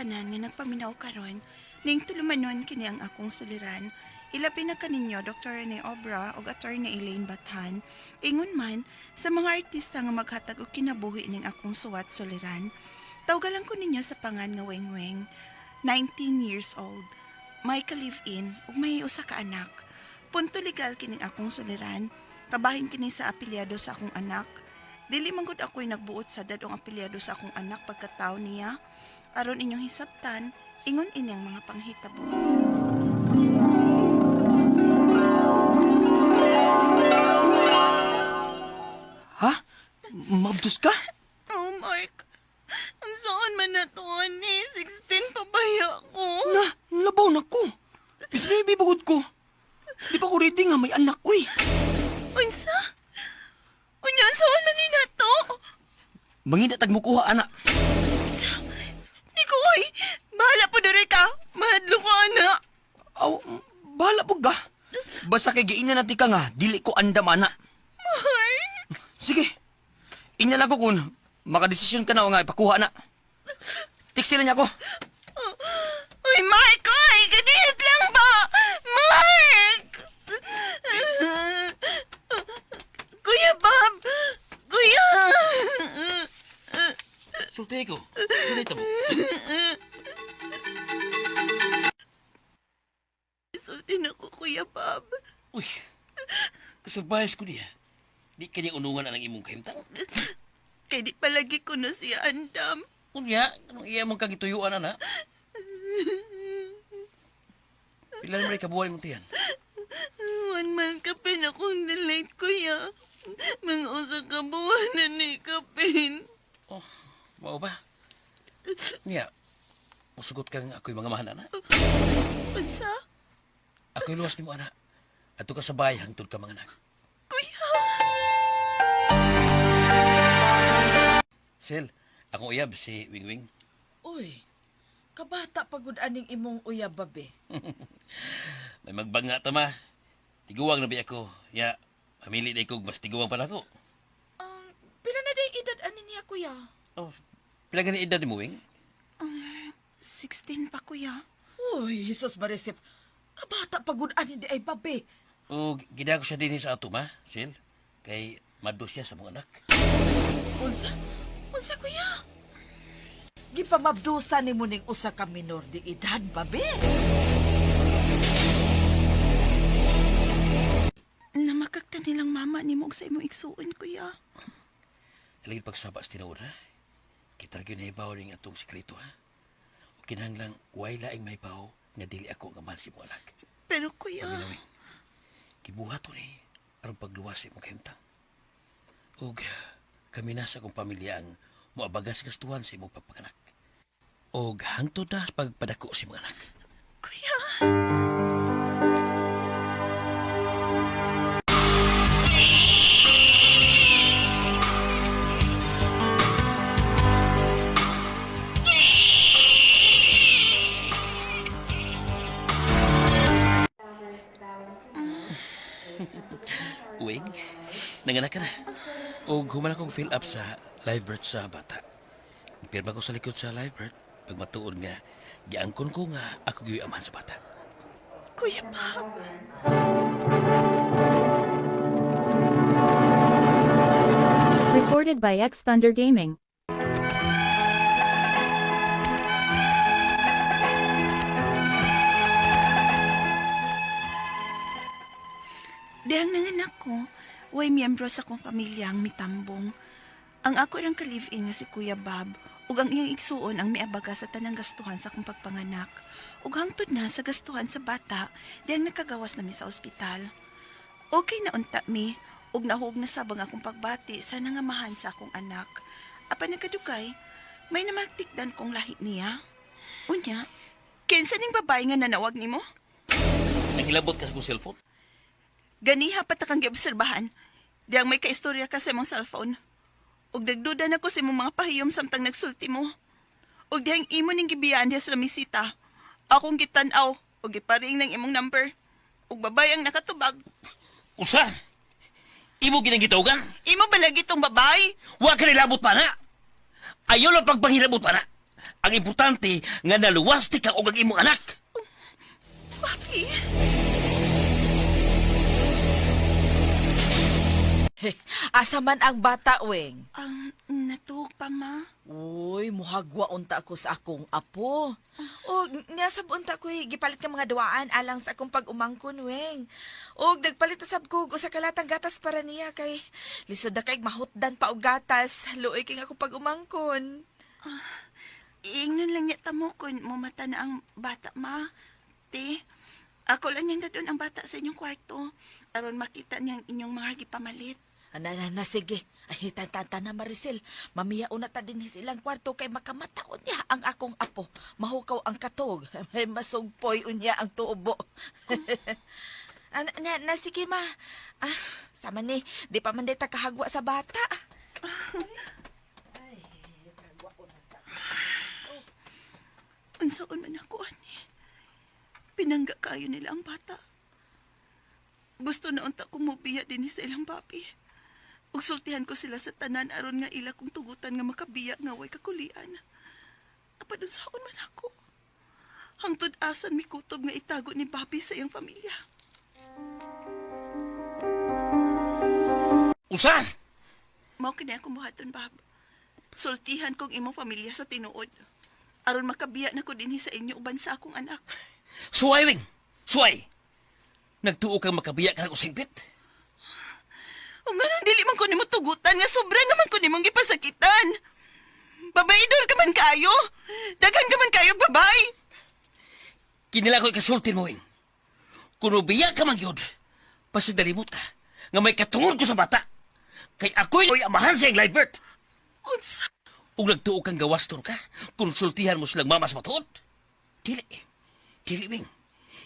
tanan nga nagpaminaw karon ning tulumanon kini ang akong suliran. Ilabi na kaninyo Dr. Rene Obra ug Attorney Elaine Bathan. Ingon man sa mga artista nga maghatag og kinabuhi ning akong suwat suliran. Tawgalan ko ninyo sa pangan nga Wengweng, 19 years old. May ka-live-in ug may usa ka anak. Punto legal kining akong suliran. Kabahin kini sa apelyado sa akong anak. Dili man gud ako'y nagbuot sa dadong apelyado sa akong anak pagkatao niya. Aron inyong hisabtan, ingon ini ang mga panghitabo. Ha? Mabdos ka? Oh, Mark. Ang saan man na to, ani? 16 pa baya ko. Na, labaw na ko. Bisnuibi bagod ko. Di pa ko ready nga may anak, uy. Unsa? Unya, ang saan man ni na to? Manginatag mo kuha, anak. Di ko, oy. Bahala po diri ka. Mahadlo ko, anak. Aw, bahala po ka. Basta kay giinan natin ka nga, dili ko andam, anak. Mark. Sige. Ingnan ako kung makadesisyon ka na o nga ipakuha na. Tiksi na niya ako. Uy, Mark, oy! Ganihit lang ba? Mark! Kuya Bob! Kuya! Sulti ko. Sulti mo. Sultin ako, Kuya Bob. Uy. Kasurprise ko niya. Di kanya unungan ang imong kahimtang. Kay di palagi ko na siya andam. Unya, anong iya mong kagituyuan, ana? Pila na may kabuhay mong tiyan? One man kapin akong delete, Kuya. Mga usa ka buwan na ni kapin. Oh, mao ba? Niya, musugot kang ako'y mga mahan, ana. Unsa? Ako'y luwas nimo, ana. Ato ka sa bahay hangtod ka mga anak. Kuya! Sel, akong uyab si Wingwing. Uy, kabata pagud aning imong uyab babe. May magbanga ta ma. Tiguwang na bi ako. Ya, mamili na ikog mas tiguwang pa nako. Ang pila na day edad ani niya kuya? Oh, pila gani edad mo, Wing? 16 pa, Kuya. Uy, Jesus Marisip. Kabata pagud ani di ay babe. O, gidako siya din sa ato, ma, Sil. Kay mado siya sa mga anak. Unsa? Unsa kuya? Gipamabdusa nimo ning usa ka minor di edad babe. Namakakta nilang mama ni mo og sa imong igsuon, Kuya. Alagin pagsaba sa tinuod, ha? Kita gyud nahibaw ning atong sikreto, ha? O kinahanglang way laing mahibaw nga dili ako nga mahal si imong anak. Pero, Kuya... Paminawin. Gibuhat ko ni aron pagluwas sa imong kahimtang. Ug kami na sa akong pamilya ang moabagas gastuhan sa imong pagpakanak. Og hangtod na pagpadako sa imong anak. Kuya! Wing, nanganak ka na. Og human akong fill up sa live birth sa bata. Pirma ko sa likod sa live birth. Pag matuod nga, giangkon ko nga ako gyud amahan sa bata. Kuya Bob! Recorded by X Thunder Gaming. Dihang nanganak ko, way miyembro sa akong pamilya ang mitambong. Ang ako rang ka-live-in nga si Kuya Bob, ug ang iyang igsuon ang miabaga sa tanang gastuhan sa akong pagpanganak. Ug hangtod na sa gastuhan sa bata, dihang nakagawas nami sa ospital. Okay na unta mi, ug nahug na sabang akong pagbati sa nangamahan sa akong anak. Apan nagkadugay, may namaktikdan kong lahi niya. Unya, kinsa ning babae nga nanawag nimo? Nangilabot ka sa akong cellphone? Ganiha pa ta kang giobserbahan. Diyang may kaistorya ka sa imong cellphone. Ug nagduda na ko sa imong mga pahiyom samtang nagsulti mo. Ug diyang imo ning gibiyaan diha sa lamisita. Akong gitan-aw ug giparing ng imong number. Ug babay ang nakatubag. Usa! Imo ginangitawgan? Imo ba lagi tong babay? Wa ka nilabot pa na! Ayaw lang pagpanghilabot pa na! Ang importante nga naluwas ti ka og ang imong anak. Papi! Asa man ang bata, Weng? Ang natuog pa, ma. Uy, muhagwa unta ako sa akong apo. O, niya sab unta ko gipalit nga mga duwaan alang sa akong pag-umangkon, Weng. Og nagpalit na sab ko og usa ka latang gatas para niya kay lisod na kay mahutdan pa og gatas. Luoy kay akong pag-umangkon. Iingnon lang niya tamo kung mumata na ang bata, ma. Te, ako lang niyang dadon ang bata sa inyong kwarto. Aron makita niya ang inyong mga gipamalit. Ana na, na sige. Ay, tantanta na Maricel. Mamiya una ta din silang kwarto kay makamata unya ang akong apo. Mahukaw ang katog. May masugpoy unya ang tubo. Ana na, na, sige ma. Ah, sama ni, di pa man ta kahagwa sa bata. Unsaon man ako, ani. Pinangga kayo nila ang bata. Gusto na unta ko mobiya din sa ilang papi. Ug sultihan ko sila sa tanan aron nga ila kong tugutan nga makabiya nga way kakulian. Apan unsaon man ako. Hangtod asan mi kutob nga itago ni Bobby sa iyang pamilya. Usa! Mao kini akong buhaton, Bob. Sultihan kong imong pamilya sa tinuod. Aron makabiya na ko dinhi sa inyo uban sa akong anak. Suway, Weng! Suway! Nagtuo kang makabiya ka ng usingpit? O nga nang dili man ko nimo tugutan nga sobra naman ko nimong gipasakitan. Babaidor ka man kaayo. Daghan ka man kaayo babae. Kinila ko ikasultin mo, Weng. Kung ubiya ka man yun, pasidalimot ka nga may katungod ko sa bata. Kay ako'y amahan sa iyang live birth. Unsa? Ug nagtuo kang gawastor ka, konsultihan mo silang mama sa matuod. Dili. Dili, Weng.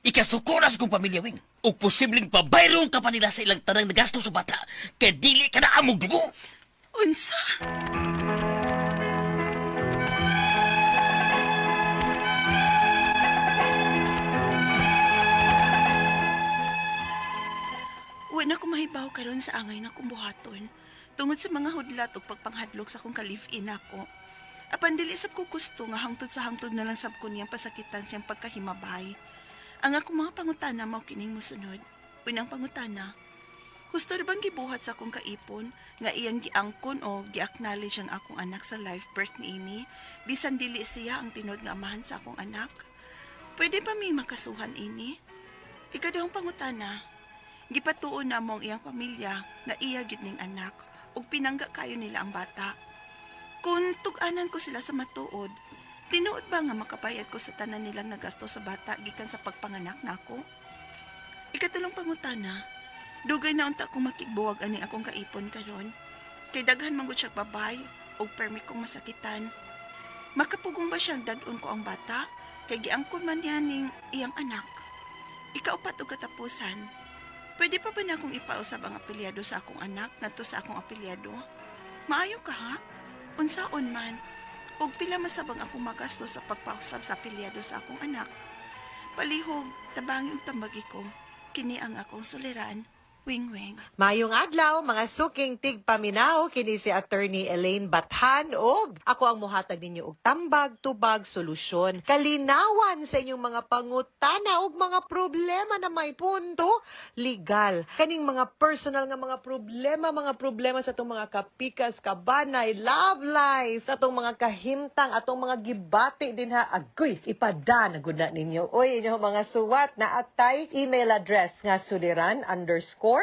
Ikasuko na sa kong pamilya, Weng. Ug posibleng pabayroon ka pa nila sa ilang tanang nagasto sa bata, kay dili ka na amog dugo. Unsa? Wa na ko mahibaw karon sa angay na kong buhaton. Tungod sa mga hudlat ug pagpanghadlok sa akong ka-live-in ako. Apan dili sab ko gusto nga hangtod sa hangtod na lang sab ko niyang pasakitan siyang pagkahimabay. Ang akong mga pangutana mao kining mosunod. Unang pangutana, husto ra bang gibuhat sa akong kaipon nga iyang giangkon o gi-acknowledge ang akong anak sa live birth niini bisan dili siya ang tinuod nga amahan sa akong anak? Pwede pa may makasuhan ini? Ikaduhang pangutana, gipatuon na mo ang iyang pamilya nga iya gyud ning anak ug pinangga kayo nila ang bata. Kung tug-anan ko sila sa matuod, tinuod ba nga makabayad ko sa tanan nilang nagasto sa bata gikan sa pagpanganak nako? Ikatulong pangutana, dugay na unta kong makigbuwag ani akong kaipon karon. Kay daghan man gud siya babay ug permi kong masakitan. Makapugong ba siyang dadon ko ang bata? Kay giangkon man niya ning iyang anak. Ikaupat og katapusan, pwede pa ba na akong ipausab ang apelyado sa akong anak ngadto sa akong apelyado? Maayo ka ha? Unsaon man? Og pila masabang akong magasto sa pagpausab sa apelyado sa akong anak? Palihog, tabangi og tambagi ko. Kini ang akong suliran. Wing wing. Mayong adlaw mga suking tigpaminaw, kini si Attorney Elaine Bathan og ako ang muhatag ninyo og tambag tubag solusyon kalinawan sa inyong mga pangutana og mga problema na may punto legal, kaning mga personal nga mga problema sa atong mga kapikas, kabanay, love life, sa atong mga kahimtang, atong mga gibati dinha. Agoy, ipada na gud na ninyo oy inyong mga suwat na atay email address nga suliran_612@yahoo.com,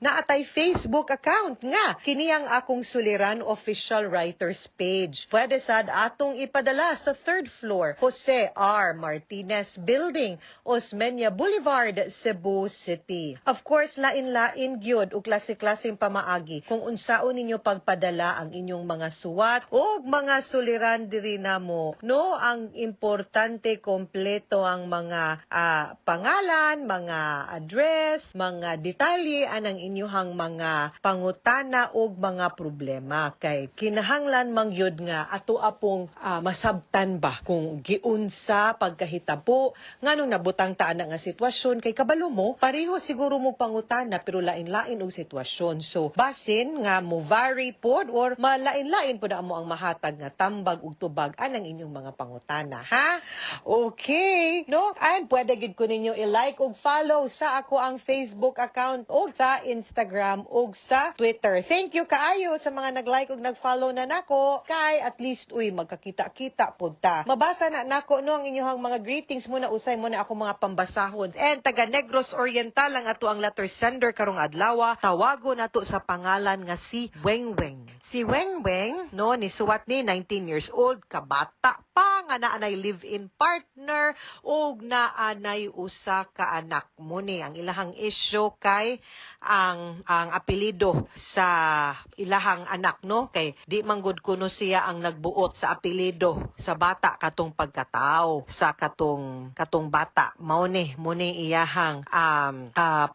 na atay Facebook account nga kini ang Akong Suliran Official Writers Page. Pwede sad atong ipadala sa third floor, Jose R. Martinez Building, Osmeña Boulevard, Cebu City. Of course, lain-lain gyud ug klase-klaseng pamaagi kung unsaon ninyo pagpadala ang inyong mga suwat ug mga suliran diri namo. No, ang importante kompleto ang mga pangalan, mga address, mga detalye anang inyuhang mga pangutana og mga problema kay kinahanglan man gyud nga ato apong masabtan ba kung giunsa pagkahitabo, nganong nabutang ta ana nga sitwasyon, kay kabalo mo pareho siguro mo pangutana pero lain-lain og sitwasyon. So basin nga mo vary pod or malain-lain pod amo ang mahatag nga tambag ug tubag anang inyong mga pangutana, ha. Okay, no? And pwede gid ko ninyo i-like ug follow sa ako ang Facebook account ug sa Instagram ug sa Twitter. Thank you kaayo sa mga nag-like ug nag-follow na nako kay at least, uy, magkakita-kita pud ta. Mabasa na nako, no, ang inyong mga greetings muna, usay mo na ako mga pambasahon. And taga Negros Oriental ang ato ang letter sender karong adlaw. Tawago nato sa pangalan nga si Weng Weng. Si Weng Weng, no, ni suwat ni 19 years old, kabata pa nga naanay live-in partner ug naanay usa ka anak. Mo ni ang ilahang issue kay ang apelyido sa ilahang anak, no, kay di man gud kuno siya ang nagbuot sa apelyido sa bata katong pagkatao sa katong katong bata. Mao ni mo ni iyahang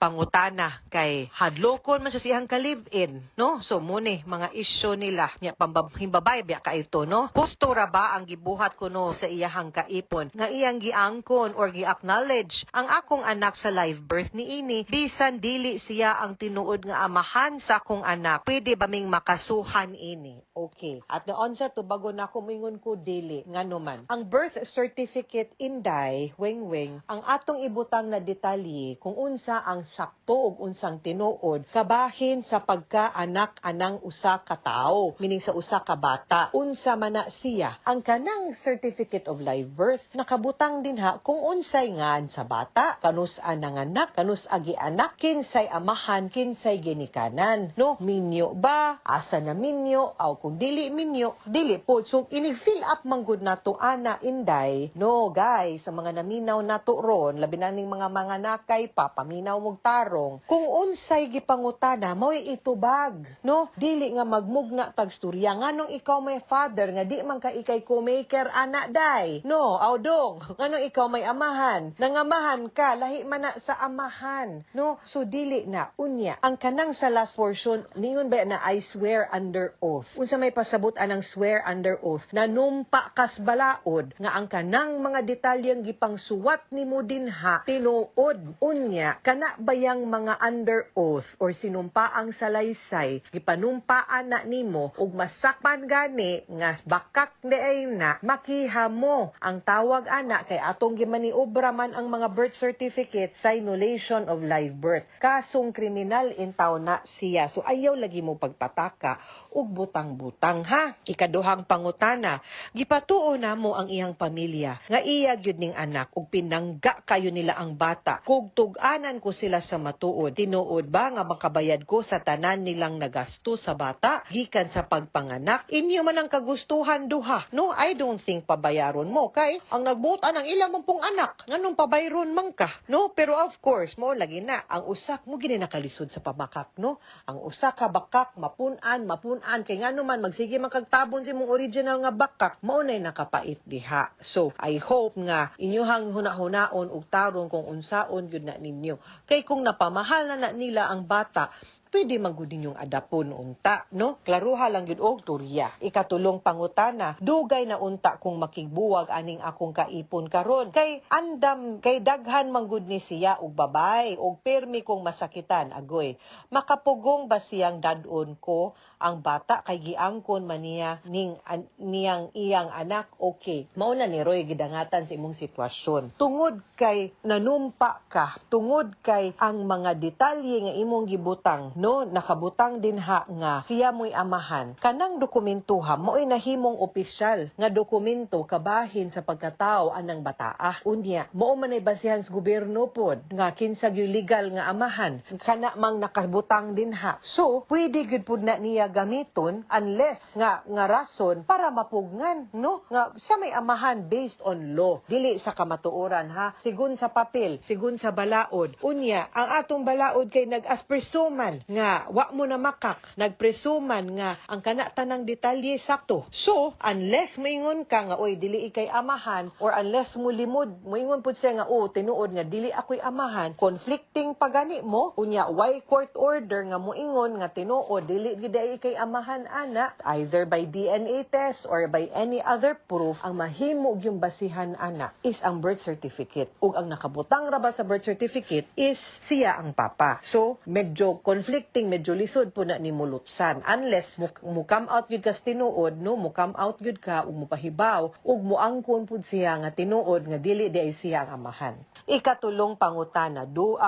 pangutana kay hadlokon man siya sa iyang ka-live-in, no. So mo ni mga issue nila nya pambahimbabay biya ka ito, no. Husto ra ba ang gibuhat kuno sa iyahang kaipon nga iyang giangkon or gi-acknowledge ang akong anak sa live birth niini bisan dili siya ang tinuod nga amahan sa akong anak? Pwede ba ming makasuhan ini? Okay, at the onset, tubagon ako, moingon ko dili. Ngano man, ang birth certificate, Inday Weng Weng, ang atong ibutang na detalye kung unsa ang sakto ug unsang tinuod kabahin sa pagka-anak anang usa ka tawo, meaning sa usa ka bata, unsa man na siya. Ang kanang certificate of live birth nakabutang dinha kung unsay ngan sa bata, kanus-a nanganak, kanus-a gianak, kinsay amahan, kinsay ginikanan, no. Minyo ba, asa na minyo, aw kung dili minyo, dili po. So inig fill up man gud nato ana, Inday, no. Guys, sa mga naminaw nato ron, labi na ning mga nakay pa paminaw mog tarong, kung unsay gipangutana, mo'y itubag, no. Dili nga magmugna tag storya nganong ikaw may father nga di man ka ikay co-maker ana, day, no. Aw dong, nganong ikaw may amahan, nangamahan ka, lahi man na sa amahan, no. So dili na. Unya ang kanang sa last portion, ningon ba na "I swear under oath"? Unsa may pasabot anang "swear under oath"? Nanumpa kas balaod nga ang kanang mga detalyeng gipangsuwat nimo dinha tinuod. Unya kana bayang mga under oath or sinumpaang salaysay, gipanumpaan na nimo ug masakpan gani nga bakak diay na makiha mo. Ang tawag ana kay atong gimaniobra man ang mga birth certificate sa annulation of live birth. Kasong kriminal intaw na siya. So ayaw lagi mo pagpataka ug butang-butang, ha. Ikaduhang pangutana, gipatuo namo ang iyang pamilya nga iya gyud ning anak ug pinangga kayo nila ang bata. Kug tug-anan ko sila sa matuod, tinuod ba nga makabayad ko sa tanan nilang nagasto sa bata gikan sa pagpanganak? Inyo man ang kagustuhan duha. No, I don't think pabayaron mo kay ang nagbuot ang ilang mong pong anak. Nganong pabayron man ka? No, pero of course, mo lagi na ang usak mo gini nakalisod sa pamakak, no. Ang usa ka bakak mapun-an, mapun-an kay ngano man magsige man kag tabon sa imong original nga bakak, mao nay nakapait diha. So, I hope nga inyuhang huna-hunaon ug tarong kung unsaon gyud na ninyo. Kay kung napamahal na na nila ang bata, pwede man gud ninyong adapon unta, no? Klaruha lang gyud og turya. Ikatulong pangutana, dugay na unta kung makigbuwag aning akong kaipon karon kay andam kay daghan man gud ni siya og babay og permi kong masakitan, agoy. Makapugong ba siyang dad-on ko ang bata kay giangkon man niya ning niyang iyang anak? Okay, mao na ni Roy gidangatan sa imong sitwasyon. Tungod kay nanumpa ka, tungod kay ang mga detalye nga imong gibutang, no, nakabutang dinha nga siya mo'y amahan, kanang dokumentuha mo'y nahimong opisyal nga dokumento kabahin sa pagkatao anang bataa. Unya mao man ay basihan sa gobyerno pod nga kinsa gyud legal nga amahan, kana mang nakabutang dinha. So pwede gyud pud na niya gamiton unless nga nga rason para mapugngan, no, nga siya may amahan based on law, dili sa kamatuoran, ha, sigun sa papel, sigun sa balaod. Unya ang atong balaod kay nag-asperso man nga wa mo na makak, nagpresuman nga ang kana tanang detalye sakto. So, unless moingon ka nga, "Oy, dili ikay amahan," or unless mo limod, moingon pud siya nga, "Oh, tinuod nga dili ako'y amahan," conflicting pagani mo, unya way court order nga moingon nga tinuod dili gid ay ikay amahan ana, either by DNA test or by any other proof, ang mahimo yung basihan ana is ang birth certificate. Ug ang nakabutang ra ba sa birth certificate is siya ang papa. So, medyo conflicting, medyo lisod po na ni mulutsan. Unless mo come out gyud ka sa tinuod, no, mo come out gyud ka ug mo pahibaw ug moangkon pud siya nga tinuod nga dili di ay siya ang amahan. Ikatulong pangutana, do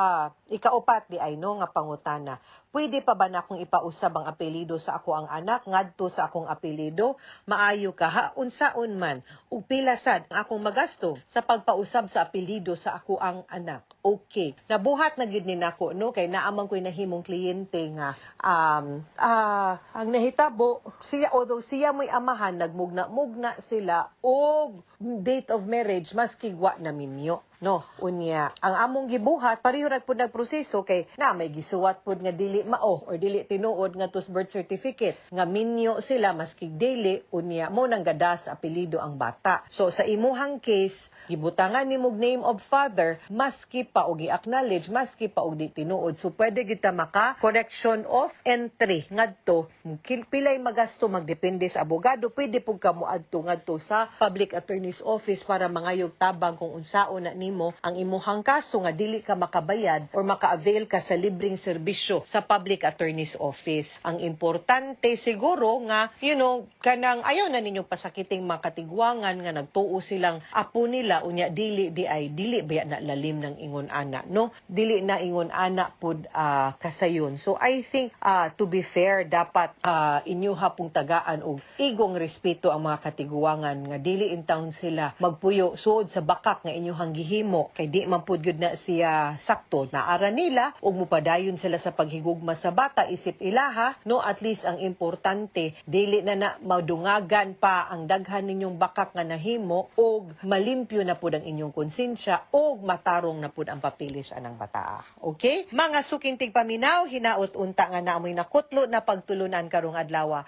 ikaupat di ay, no, nga pangutana. Pwede pa ba na akong ipausab ang apelyido sa ako ang anak ngadto sa akong apelyido? Maayo ka ha, unsaon man ug pila sad ang akong magasto sa pagpausab sa apelyido sa ako ang anak? Okay. Nabuhat na gyud ni nako, no, kay naa man ko'y nahimong kliyente nga ang nahitabo siya, although siya mo'y amahan, nagmugna-mugna sila og date of marriage maski wa na minyo, no? Unya ang among gibuhat, pareho ra pud nagproseso kay na may gisuwat pud nga dili mao or dili tinuod nga sa birth certificate nga minyo sila maski dili. Unya mo nang gadas apelyido ang bata. So sa imuhang case, gibutangan nimo og name of father maski pa og gi-acknowledge maski pa og di tinuod. So pwede kita maka correction of entry ngadto. Pilay magasto, magdepende sa abogado. Pwede pud ka moadto ngadto sa public attorney's office para mangayog tabang kung unsaon na nimo ang imuhang kaso nga dili ka makabayad or maka-avail ka sa libreng serbisyo sa public attorney's office. Ang importante siguro nga kanang ayaw na ninyong pasakiting mga katigwangan nga nagtuo silang apo nila, unya dili di ay, dili ba na lalim ng ingon ana, no? Dili na ingon ana pud kasayon. So I think to be fair, dapat inyuha pong tagaan og igong respeto ang mga katiguangan nga dili in town sila magpuyo suod sa bakak nga inyuhang gihimo kay di man pud gyud na siya sakto. Naara nila ug mupadayon sila sa paghigugma sa bata isip ilaha, no? At least ang importante, dili na na madungagan pa ang daghan ninyong bakak nga nahimo og malimpyo na pud ang inyong konsensya og matarong na pud ang papilis anang bataa. Okay, mga suking tigpaminaw, hinaot unta nga naamoy nakutlo na pagtulunan karong adlaw.